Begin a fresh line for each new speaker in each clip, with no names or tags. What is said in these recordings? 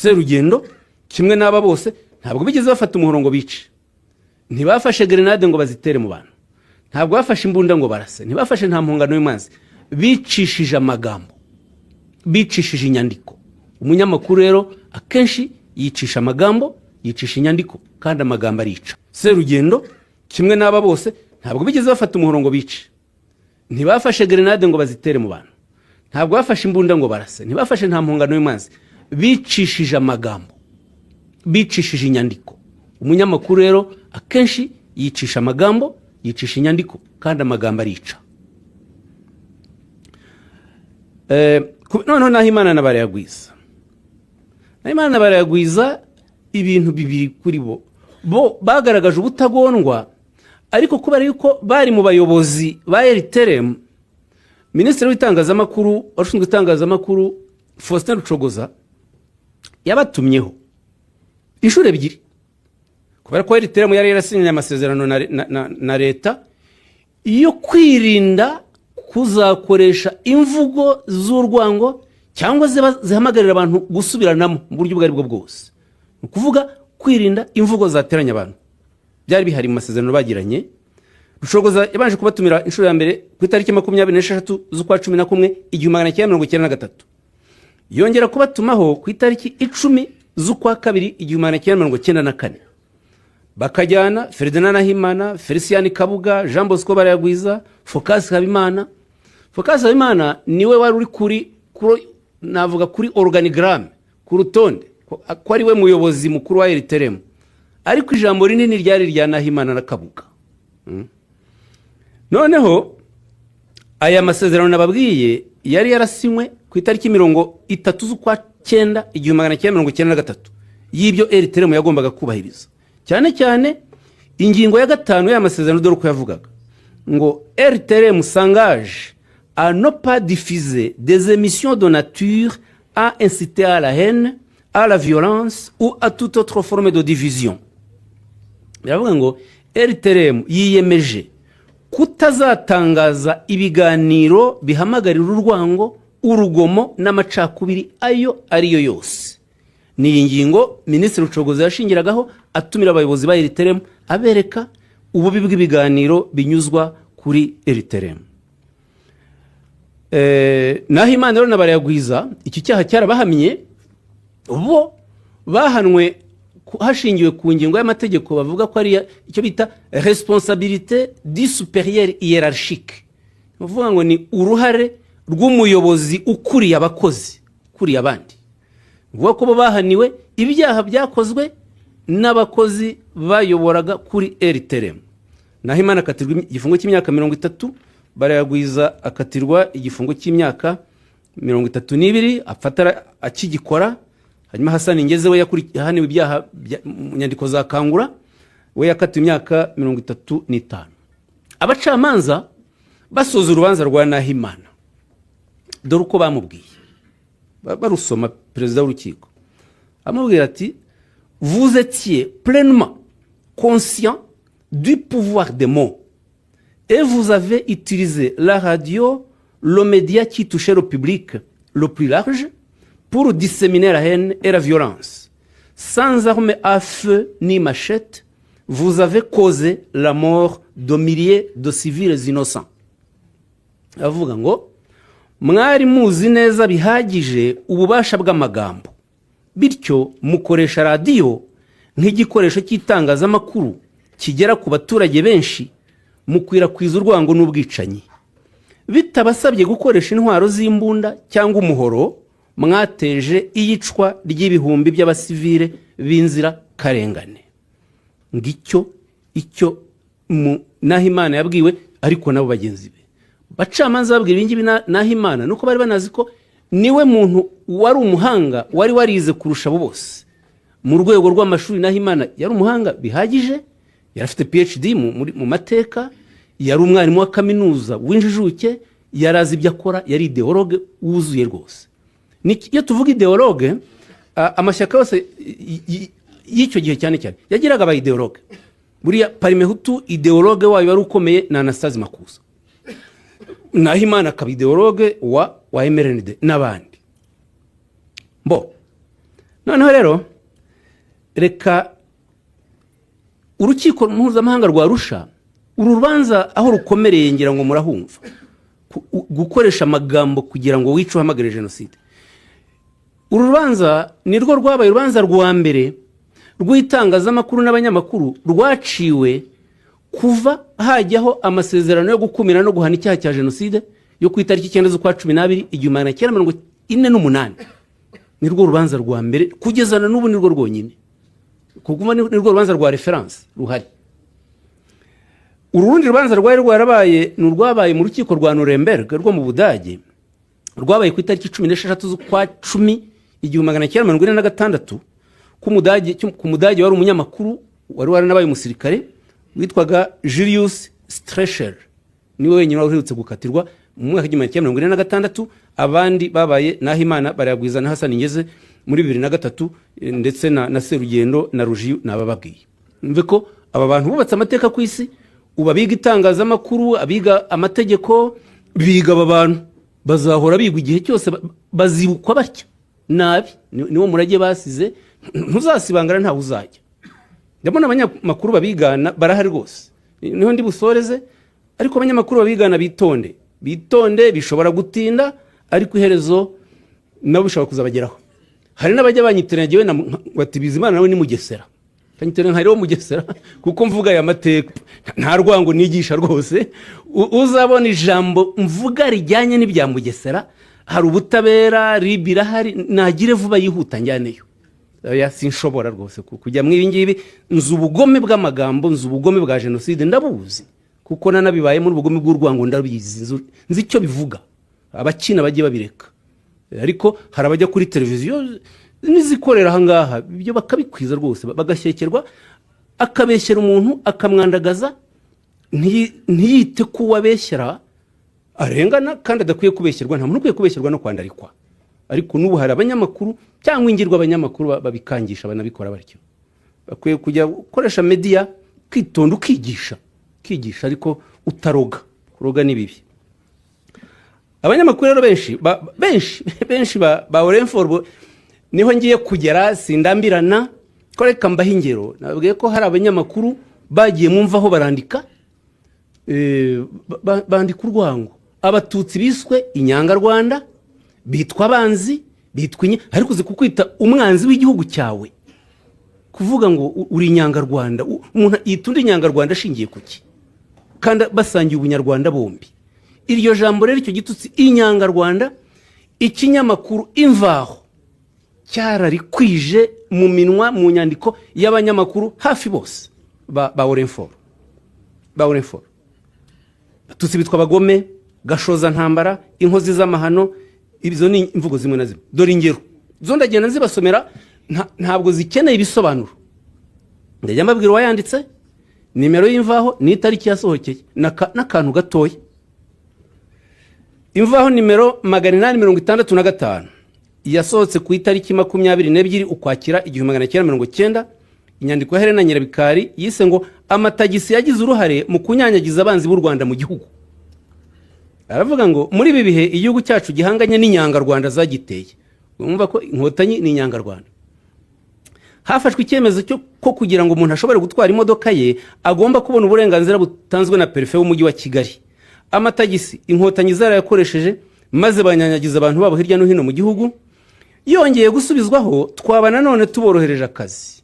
Serugendo kimwe n'aba bose ntabwo bigeze bafata umuhoro ngo bice, ntibafashe grenade ngo bazitere mu bantu, ntabwo bafashe imbunda ngo barase, ntibafashe nta mpungano y'umwanzi. Bicishije amagambo, bicishije inyandiko. Umunyamakuru rero akenshi yicisha amagambo, yicisha inyandiko, kandi amagambo arica. Serugendo kimwe n'aba bose ntabwo bigeze bafata umuhoro ngo bice, ntibafashe grenade ngo bazitere mu bantu, ntabwo bafashe imbunda ngo barase, ntibafashe nta mpungano y'umwanzi. Bicishije amagambo, bicishije inyandiko. Umunyamakuru rero akenshi yicisha amagambo, yicisha inyandiko, kandi amagambo arica. Noneho Nahimana na Barayagwiza, Nahimana na Barayagwiza, ibintu bibiri kuri bo. Bo bagaragaje ubutagondwa, ariko kubera yuko bari mu bayobozi ba RTLM, Minisitiri w'itangazamakuru, washinzwe itangazamakuru, Faustin Rucogoza, yabatumyeho inshuro ebyiri, kubera ko RTLM yari yarasinyanye amasezerano na leta yo kwirinda kuzakoresha imvugo z'urwango cyangwa zihamagarira abantu gusubiranamo mu buryo ubwo ari bwo bwose. Ni ukuvuga kwirinda imvugo zateranya abantu, byari bihari mu masezerano bagiranye. Rucogoza yabanje kubatumira inshuro ya mbere ku itariki 26 z'ukwa 11 1993, yongera kubatumaho ku itariki 10 z'ukwa kabiri 1994. Bakajyana Ferdinand Nahimana, Felicien Kabuga, Jean Bosco Barayagwiza, Phocas Habimana. Phocas Habimana niwe wari uri kuri, navuga kuri organigramme, ku rutonde, ko ari we muyobozi mukuru wa RTLM, ariko ijambo rinini ryari irya Nahimana na Kabuga. Noneho aya masezerano nababwiye yari yarasinywe ku itariki 30 z'ukwa cyenda 1993, y'ibyo RTLM yagombaga kubahiriza, cyane cyane ingingo ya gatanu y'aya masezerano. Dore uko yavugaga ngo: "RTLM s'engage à ne pas diffuser des émissions de nature à inciter à la haine, à la violence ou à toute autre forme de division." Biravuga ngo RTLM yiyemeje kutazatangaza ibiganiro bihamagarira urwango, urugomo n'amacakubiri ayo ariyo yose. Ni iyi ngingo Minisitiri Rucogoza yashingiragaho atumira abayobozi ba RTLM, abereka ububi bw'ibiganiro binyuzwa kuri RTLM. Naho Imana rero na Barayagwiza, iki cyaha cyarabahamye. Bo bahanwe hashingiwe ku ngingo y'amategeko bavuga ko ari icyo bita responsabilité du supérieur hiérarchique, ni ukuvuga ngo ni uruhare rw'umuyobozi ukuriye abakozi, ukuriye abandi. Ni ukuvuga ko bo bahaniwe ibyaha byakozwe n'abakozi bayoboraga kuri RTLM. Nahimana akatirwa igifungo cy'imyaka 30, Barayagwiza akatirwa igifungo cy'imyaka 32, afata akigikora. Hanyuma Hasani Ngeze we yahaniwe ibyaha mu nyandiko za Kangura, we yakatiwe imyaka 35. Abacamanza basoza urubanza rwa Nahimana, dore uko bamubwiye. Barusoma, perezida w'urukiko amubwira ati: "Vous étiez pleinement conscient du pouvoir des mots et vous avez utilisé la radio, le média qui touchait le public le plus large, pour disséminer la haine et la violence. Sans armes à feu ni machette, vous avez causé la mort de milliers de civils innocents." Avuga ngo mwari muzi neza bihagije ububasha bw'amagambo, bityo mukoresha radiyo nk'igikoresho cy'itangazamakuru kigera ku baturage benshi, mukwirakwiza urwango n'ubwicanyi. Bitabasabye gukoresha intwaro z'imbunda cyangwa umuhoro, mwateje iyicwa ry'ibihumbi by'abasivile b'inzirakarengane. Ngicyo icyo Nahimana yabwiwe. Ariko nabo bagenzi be bacamanza babwira ibingibi Nahimana, nuko bari banazi ko niwe muntu wari umuhanga, wari warize kurusha abo bose mu rwego rw'amashuri. Nahimana yari umuhanga bihagije, yari afite PhD mu mateka, yari umwarimu wa kaminuza w'injijuke, yari azi ibyo akora, yari idéologue wuzuye rwose. Iyo tuvuga idéologue, amashyaka yose y'icyo gihe cyane cyane yagiraga aba idéologue. Buriya Parmehutu, idéologue wayo wari ukomeye ni Anastase Makuza. Nahimana akaba idéologue wa MRND n'abandi. Bo Noneho rero reka Urukiko Mpuzamahanga rwa Arusha, uru rubanza aho rukomereye ngira ngo murahumva. Gukoresha amagambo kugira ngo wice, uhamagare jenoside. Uru rubanza ni rwo rwabaye urubanza rwa mbere rw'itangazamakuru n'abanyamakuru rwaciwe kuva hajyaho amasezerano yo gukumira no guhana icyaha cya jenoside yo ku itariki 9 z'ukwa 12 1948. Ni rwo rubanza rwa mbere, kugeza na n'ubu ni rwo rwonyine, kuko ni rwo rubanza rwa référence ruhari. Uru rundi rubanza rwari rwarabaye ni urwabaye mu rukiko rwa Nuremberg rwo mu Budage, rwabaye ku itariki 16 z'ukwa 10 1946, ku Mudage wari umunyamakuru wari waranabaye umusirikare witwaga Julius Streicher. Niwe wenyine wari uherutse gukatirwa mu mwaka w'1946. Abandi babaye Nahimana, Barayagwiza na Hassan Ngeze muri 2003, ndetse na Serugendo na Rujiyu nabababwiye. Mve ko aba bantu bubatse amateka ku isi. Ubu abiga itangazamakuru, abiga amategeko, biga aba bantu, bazahora bigwa igihe cyose, bazibukwa batya nabi. Niwo murage basize ntuzasibangana, ntawe uzajya. Ndabona abanyamakuru babigana barahari rwose, niho ndi busoreze. Ariko abanyamakuru babigana bitonde, bitonde, bishobora gutinda ariko iherezo nabo bishobora kuzabageraho. Hari n'abajya banyitiranya jyewe na bati: "Bizimana nawe ni Mugesera." Kanyitiranya nka rero Mugesera kuko mvuga aya mateka. Nta rwango nigisha rwose. Uzabona ijambo mvuga rijyanye n'ibya Mugesera, hari ubutabera, RIB irahari, nagire vuba yihuta njyaneyo. Oya, sinshobora rwose kujya mu ibi ngibi. Nzi ubugome bw'amagambo, nzi ubugome bwa jenoside, ndabuzi kuko nanabibayemo. N'ubugome bw'urwango ndabizi, nzi icyo bivuga. Abakina bajye babireka. Ariko hari abajya kuri televiziyo n'izikorera ahangaha, ibyo bakabikwiza rwose, bagashyekerwa, akabeshyera umuntu, akamwandagaza, ntiyite ku uwo abeshyera arengana kandi adakwiye kubeshyerwa. Nta muntu ukwiye kubeshyerwa no kwandarikwa. Ariko n'ubu hari abanyamakuru cyangwa ingirwa abanyamakuru babikangisha, banabikora batyo. Bakwiye kujya gukoresha media, kwitonda, ukigisha, ukigisha ariko utaroga. Kuroga ni bibi. Abanyamakuru rero benshi benshi benshi ba Orinfor, niho ngiye kugera, sindambirana ko reka mbahe ingero. Nababwiye ko hari abanyamakuru bagiye mumvaho barandika, bandika urwango. Abatutsi biswe inyangarwanda, bitwa abanzi, bitwa inye. Ariko uzi kukwita umwanzi w'igihugu cyawe, kuvuga ngo uri inyangarwanda? Umuntu yita undi inyangarwanda ashingiye ku ki, kandi basangiye ubunyarwanda bombi? Iryo jambo rero, icyo gitutsi inyangarwanda, ikinyamakuru Imvaho cyararikwije mu minwa, mu nyandiko y'abanyamakuru hafi bose ba Orinfor. Ba Orinfor, Abatutsi bitwa abagome, gashoza ntambara, inkozi z'amahano. Izo ni imvugo zimwe na zimwe. Dore ingero zo ndagenda nzibasomera, ntabwo zikeneye ibisobanuro. Ndajya mbabwira uwayanditse, nimero y'Imvaho n'itariki yasohokeye, n'akantu gatoya. Imvaho nimero 865 yasohotse ku itariki 22 Ukwakira 1990. Inyandiko ya Helena Nyirabikari yise ngo "Amatagisi yagize uruhare mu kunyanyagiza abanzi b'u Rwanda mu gihugu". Aravuga ngo muri ibi bihe igihugu cyacu gihanganye n'inyangarwanda zagiteye, urumva ko Inkotanyi ni inyangarwanda, hafashwe icyemezo cyo ko kugira ngo umuntu ashobore gutwara imodoka ye agomba kubona uburenganzira butanzwe na perefe w'Umujyi wa Kigali. Amatagisi Inkotanyi zarayakoresheje maze banyanyagiza abantu babo hirya no hino mu gihugu. Yongeye gusubizwaho twaba nanone tuborohereje akazi.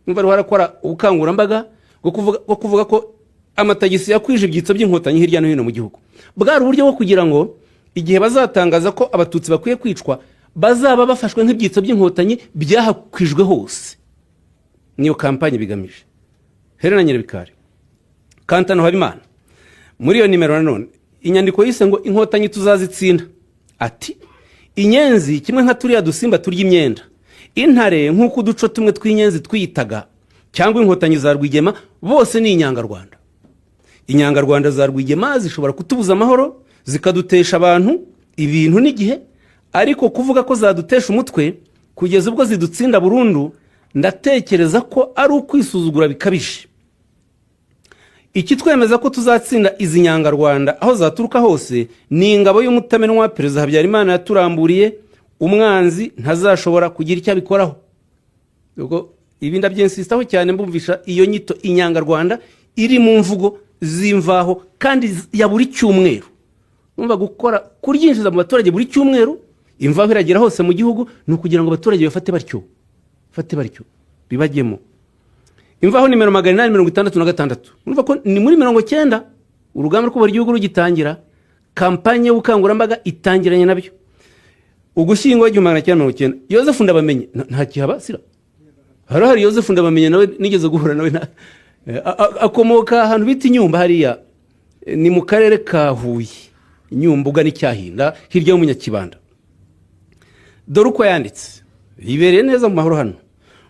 Numva ariho arakora ubukangurambaga bwo kuvuga ko amatagisi yakwije ibyitso by'Inkotanyi hirya no hino mu gihugu. Bwari uburyo bwo kugira ngo igihe bazatangaza ko Abatutsi bakwiye kwicwa, bazaba bafashwe nk'ibyitso by'Inkotanyi byahakwijwe hose. Niyo campagne bigamije. Helena Nyirabikari. Kantano Habimana, muri iyo nimero nanone, inyandiko yise ngo "Inkotanyi tuzazitsinda", ati: "Inyenzi kimwe nka turiya dusimba turya imyenda, intare nk'uko uduco tumwe tw'inyenzi twiyitaga, cyangwa Inkotanyi za Rwigema, bose ni inyangarwanda. Inyangarwanda za Rwigema zishobora kutubuza amahoro, zikadutesha abantu, ibintu n'igihe, ariko kuvuga ko zadutesha umutwe kugeza ubwo zidutsinda burundu, ndatekereza ko ari ukwisuzugura bikabije. Ikitwemeza ko tuzatsinda izi nyangarwanda aho zaturuka hose ni ingabo y'umutamenwa Perezida Habyarimana yaturamburiye. Umwanzi ntazashobora kugira icyo abikoraho." Ubwo ibi ndabyinsistaho cyane, mbumvisha iyo nyito inyangarwanda iri mu mvugo z'Imvaho kandi ya buri cyumweru. Urumva gukora kuryinjiza mu baturage buri cyumweru, Imvaho iragera hose mu gihugu, ni ukugira ngo abaturage bafate batyo, bafate batyo, bibajyemo. Imvaho nimero 866, urumva ko ni muri 90, urugamba rwo kubohora igihugu rugitangira, kampanye y'ubukangurambaga itangiranye nabyo. Ugushyingo 1990, Yosefu Ndabamenye nta kihaba sira harahari. Yosefu Ndabamenye nawe nigeze guhura nawe, akomoka ahantu bita Inyumba hariya, ni mu karere ka Huye, Inyumba ugana Icyahinda hirya y'Umunyakibanda. Dore uko yanditse, yibereye neza mu mahoro hano,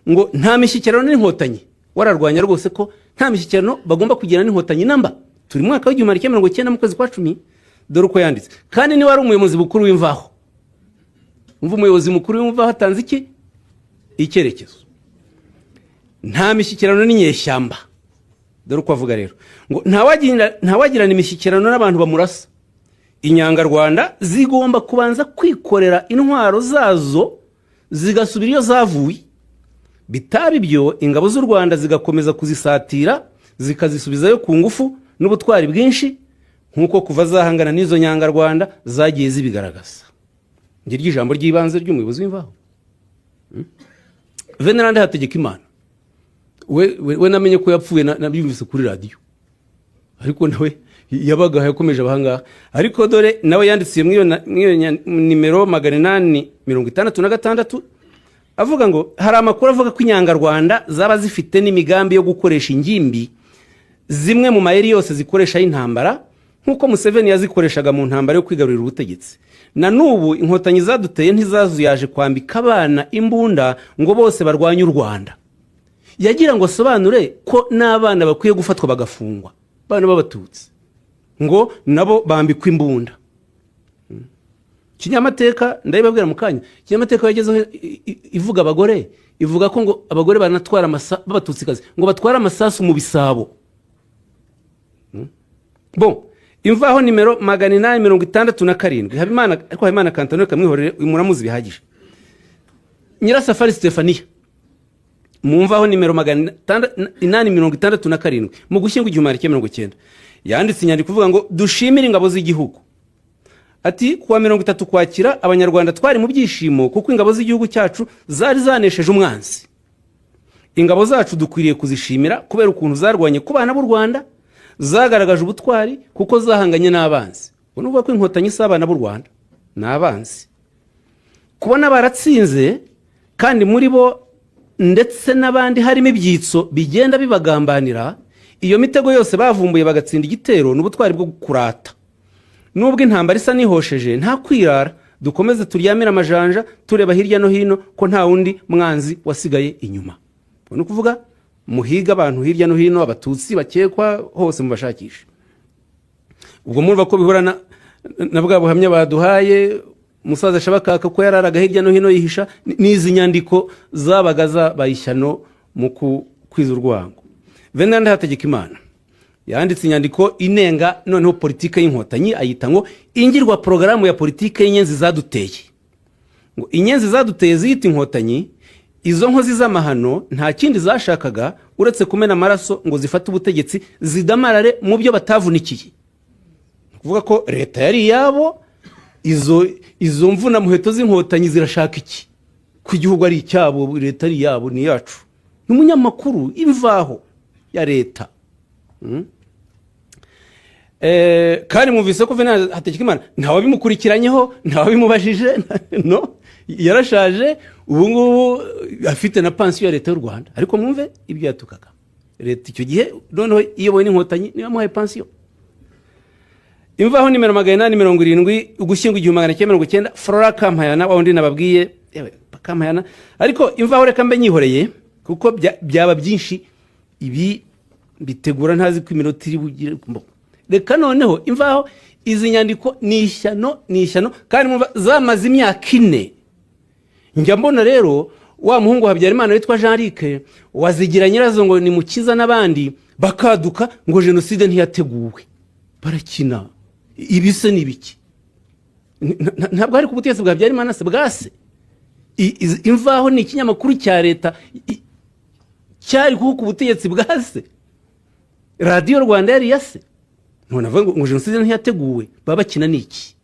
ngo nta mishyikirano n'Inkotanyi. Wararwanya rwose ko nta mishyikirano bagomba kugira n'Inkotanyi namba. Turi mu mwaka w'1990 mu kwezi kwa 10. Dore uko yanditse, kandi niba ari umuyobozi mukuru w'Imvaho. Umva, umuyobozi mukuru w'Imvaho atanze iki icyerekezo: nta mishyikirano n'inyeshyamba. Dore uko avuga rero, ngo ntawagirana imishyikirano n'abantu bamurasa. Inyangarwanda zigomba kubanza kwikorera intwaro zazo zigasubira iyo zavuye. Bitaba ibyo, ingabo z'u Rwanda zigakomeza kuzisatira, zikazisubizayo ku ngufu n'ubutwari bwinshi, nk'uko kuva zahangana n'izo nyangarwanda zagiye zibigaragaza. Ngiryo ijambo ry'ibanze ry'umuyobozi w'Imvaho. Venerande Hategekimana we namenye ko yapfuye nabyumvise kuri radiyo, ariko nawe yabaga yakomeje abahangaha. Ariko dore nawe yanditse muri iyo nimero 866, avuga ngo hari amakuru avuga ko inyangarwanda zaba zifite n'imigambi yo gukoresha ingimbi, zimwe mu mayeri yose zikoresha y'intambara, nk'uko Museveni yazikoreshaga mu ntambara yo kwigarurira ubutegetsi. Na n'ubu Inkotanyi zaduteye ntizazuyaje kwambika abana imbunda ngo bose barwanye u Rwanda. Yagira ngo asobanure ko n'abana bakwiye gufatwa bagafungwa, abana b'Abatutsi ngo nabo bambikwa imbunda. Kinyamateka, ndabibabwira mu kanya, Kinyamateka yagezeho ivuga abagore, ivuga ko ngo abagore banatwara b'Abatutsikazi ngo batware amasasu mu bisabo. Bon, Imvaho nimero 867, Habimana, ariko Habimana Kantano kamwihorere, uyu muramuzi bihagije. Nyirasafari Stefania, mu Mvaho nimero 867 mu Gushyingo 1990, yanditse inyandiko ivuga ngo dushimire ingabo z'igihugu. Ati kuwa 30 Kwakira, Abanyarwanda twari mu byishimo kuko ingabo z'igihugu cyacu zari zanesheje umwanzi. Ingabo zacu dukwiriye kuzishimira kubera ukuntu zarwanye ku bana b'u Rwanda, zagaragaje ubutwari kuko zahanganye n'abanzi. Ubwo ni ukuvuga ko Inkotanyi si abana b'u Rwanda, ni abanzi. Kubona baratsinze, kandi muri bo ndetse n'abandi harimo ibyitso bigenda bibagambanira, iyo mitego yose bavumbuye bagatsinda igitero, ni ubutwari bwo kurata. Nubwo intambara isa n'ihosheje, nta kwirara, dukomeze turyamire amajanja, tureba hirya no hino ko nta wundi mwanzi wasigaye inyuma. Ubwo ni ukuvuga muhiga abantu hirya no hino, Abatutsi bakekwa hose mubashakishe. Ubwo murumva ko bihura na bwa buhamya baduhaye, umusaza Shabakaka, ko yararaga hirya no hino yihisha, n'izi nyandiko zabaga zabaye ishyano mu kwiza urwango. Veneranda Hategekimana yanditse inyandiko inenga noneho politike y'Inkotanyi, ayita ngo ingirwa porogaramu ya politike y'inyenzi zaduteye. Ngo inyenzi zaduteye ziyita Inkotanyi, izo nkozi z'amahano nta kindi zashakaga uretse kumena amaraso ngo zifate ubutegetsi, zidamarare mu byo batavunikiye. Ni ukuvuga ko leta yari iyabo. Izo mvunamuheto z'Inkotanyi zirashaka iki ko igihugu ari icyabo, leta ari iyabo, ni iyacu? Ni umunyamakuru Imvaho ya leta. Kandi mwumvise ko Venant Hategekimana ntawabimukurikiranyeho, ntawabimubajije. No yarashaje ubu ngubu, afite na pansiyo ya leta y'u Rwanda, ariko mwumve ibyo yatukaga leta icyo gihe, noneho iyobowe n'Inkotanyi, niyo yamuhaye pansiyo. Imvaho nimero 870, Ugushyingo 1990, Flora Kampayana, wa wundi nababwiye, yewe Kampayana. Ariko Imvaho reka mbe nyihoreye kuko byaba byinshi, ibi bitegura ntazi ko iminota iri bugire. Reka noneho Imvaho, izi nyandiko ni ishyano, ni ishyano, kandi mwumva zamaze imyaka 4. Njya mbona rero wa muhungu Habyarimana witwa Jean Luc wazigira nyirazo, ngo ni mukiza, n'abandi bakaduka ngo jenoside ntiyateguwe. Barakina. Ibi se ni ibiki? Ntabwo hari ku butegetsi bwa Habyarimana se bwase? Imvaho ni ikinyamakuru cya leta. Cyari kuko ku butegetsi bwa se, Radiyo Rwanda yari iya se. None avuga ngo jenoside ntiyateguwe, baba bakina n'iki?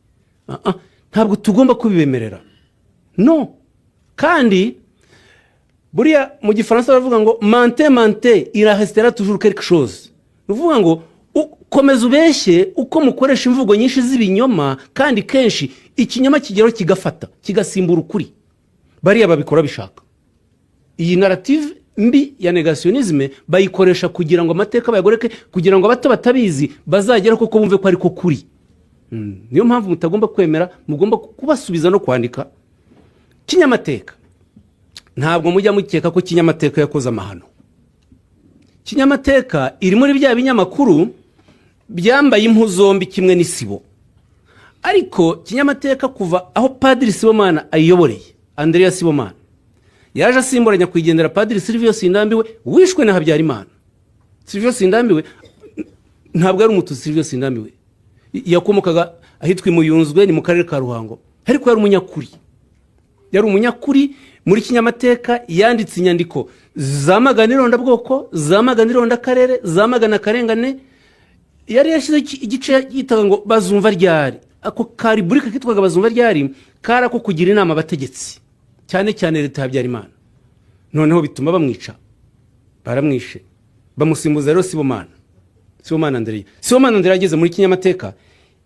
Ah, ah, ntabwo tugomba kubibemerera, no. Kandi buriya mu Gifaransa baravuga ngo "Mentez, mentez, il restera toujours quelque chose." Ni ukuvuga ngo komeza ubeshye, uko mukoresha imvugo nyinshi z'ibinyoma kandi kenshi, ikinyoma kigeraho kigafata, kigasimbura ukuri. Bariya babikora bishaka. Iyi narrative mbi ya négationnisme bayikoresha kugira ngo amateka bayagoreke, kugira ngo abato batabizi bazagere koko bumve ko ariko kuri. Niyo mpamvu mutagomba kwemera, mugomba kubasubiza no kwandika. Kinyamateka, ntabwo mujya mukeka ko Kinyamateka yakoze amahano. Kinyamateka iri muri bya binyamakuru byambaye impu zombi kimwe n'Isibo. Ariko Kinyamateka, kuva aho Padiri Sibomana ayiyoboreye, Andrea Sibomana yaje asimbura nyakwigendera Padiri Silvio Sindambiwe wishwe na Habyarimana. Silvio Sindambiwe ntabwo ari Umututsi. Silvio Sindambiwe yakomokaga ahitwa Imuyunzwe, ni mu karere ka Ruhango, ariko yari umunyakuri, yari umunyakuri. Muri Kinyamateka yanditse inyandiko zamagana irondabwoko, zamagana irondakarere, zamagana akarengane. Yari yashyizeho igice yitaga ngo "Bazumva ryari". Ako ka rubrique kitwaga "Bazumva ryari" kari ako kugira inama abategetsi, cyane cyane leta ya Habyarimana. Noneho bituma bamwica, baramwishe, bamusimbuza rero Sibomana, Sibomana Andrea. Sibomana Andrea ageze muri Kinyamateka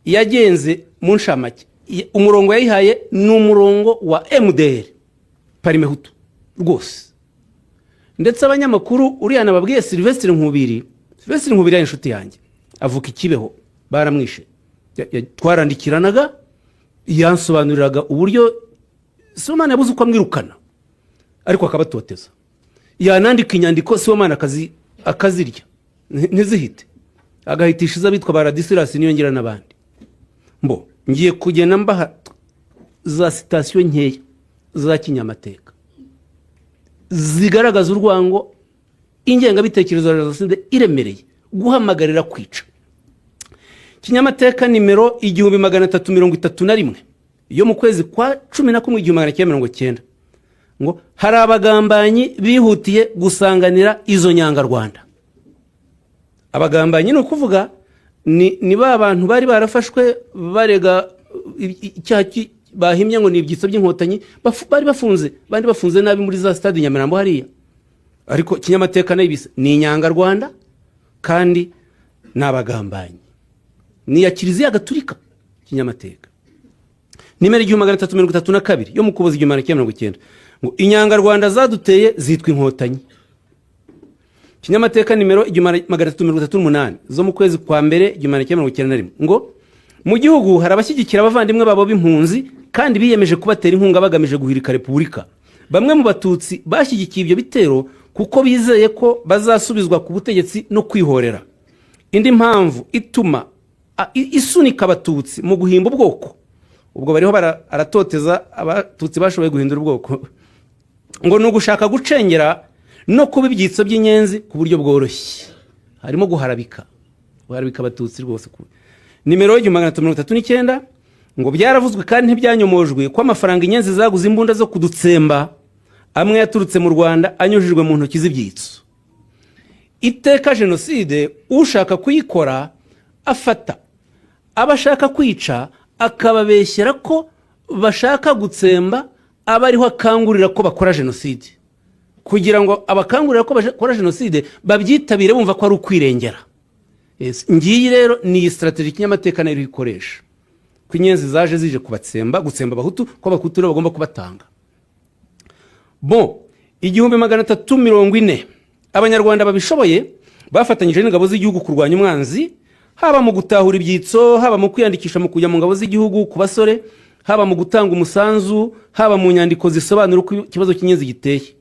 yagenze mu nshamake. Umurongo yayihaye ni umurongo wa MDR Parmehutu rwose. Ndetse abanyamakuru, uriya nababwiye Sylvestre Nkubiri, Sylvestre Nkubiri yari inshuti yanjye, avuka i Kibeho, baramwishe. Twarandikiranaga, yansobanuriraga uburyo Sibomana yabuze uko amwirukana ariko akabatoteza, yanandika inyandiko Sibomana akazirya, ntizihite, agahitisha iz'abitwa ba Radisirasi Niyongira n'abandi. Mbo ngiye kugenda mbaha za citations nkeya za Kinyamateka zigaragaza urwango, ingengabitekerezo ya jenoside iremereye, guhamagarira kwica. Kinyamateka nimero 1331 yo mu kwezi kwa 11 1990, ngo hari abagambanyi bihutiye gusanganira izo nyangarwanda. Abagambanyi ni ukuvuga ni ba bantu bari barafashwe barega icyaha bahimbye ngo ni ibyitso by'Inkotanyi, bari bafunze, bandi bafunze nabi muri za stade Nyamirambo hariya. Ariko Kinyamateka nayo ibisa ni inyangarwanda kandi ni abagambanyi. Ni iya Kiliziya Gatulika. Kinyamateka nimero 1332 yo mu Kuboza 1990, ngo inyangarwanda zaduteye zitwa Inkotanyi. Kinyamateka nimero 1338 zo mu kwezi kwa mbere 1991, ngo mu gihugu hari abashyigikira abavandimwe babo b'impunzi kandi biyemeje kubatera inkunga bagamije guhirika repubulika. Bamwe mu Batutsi bashyigikiye ibyo bitero kuko bizeye ko bazasubizwa ku butegetsi no kwihorera. Indi mpamvu ituma isunika Abatutsi mu guhimba ubwoko, ubwo bariho aratoteza Abatutsi bashoboye guhindura ubwoko, ngo ni ugushaka gucengera no kuba ibyitso by'inyenzi ku buryo bworoshye. Harimo guharabika Abatutsi rwose. Nimero 1339, ngo byaravuzwe kandi ntibyanyomojwe ko amafaranga inyenzi zaguze imbunda zo kudutsemba amwe yaturutse mu Rwanda anyujijwe mu ntoki z'ibyitso. Iteka jenoside ushaka kuyikora afata aba ashaka kwica, akababeshyera ko bashaka gutsemba, aba ariho akangurira ko bakora jenoside, kugira ngo abakangurira ko bakora jenoside babyitabire bumva ko ari ukwirengera. Yes, ngiyi rero ni iyi stratégie Kinyamateka nayo ikoresha, ko inyenzi zaje zije kubatsemba, gutsemba Abahutu, ko Abahutu rero bagomba kubatanga. Bon, 1340, Abanyarwanda babishoboye bafatanyije n'ingabo z'igihugu kurwanya umwanzi, haba mu gutahura ibyitso, haba mu kwiyandikisha mu kujya mu ngabo z'igihugu ku basore, haba mu gutanga umusanzu, haba mu nyandiko zisobanura uko ikibazo cy'inyenzi giteye.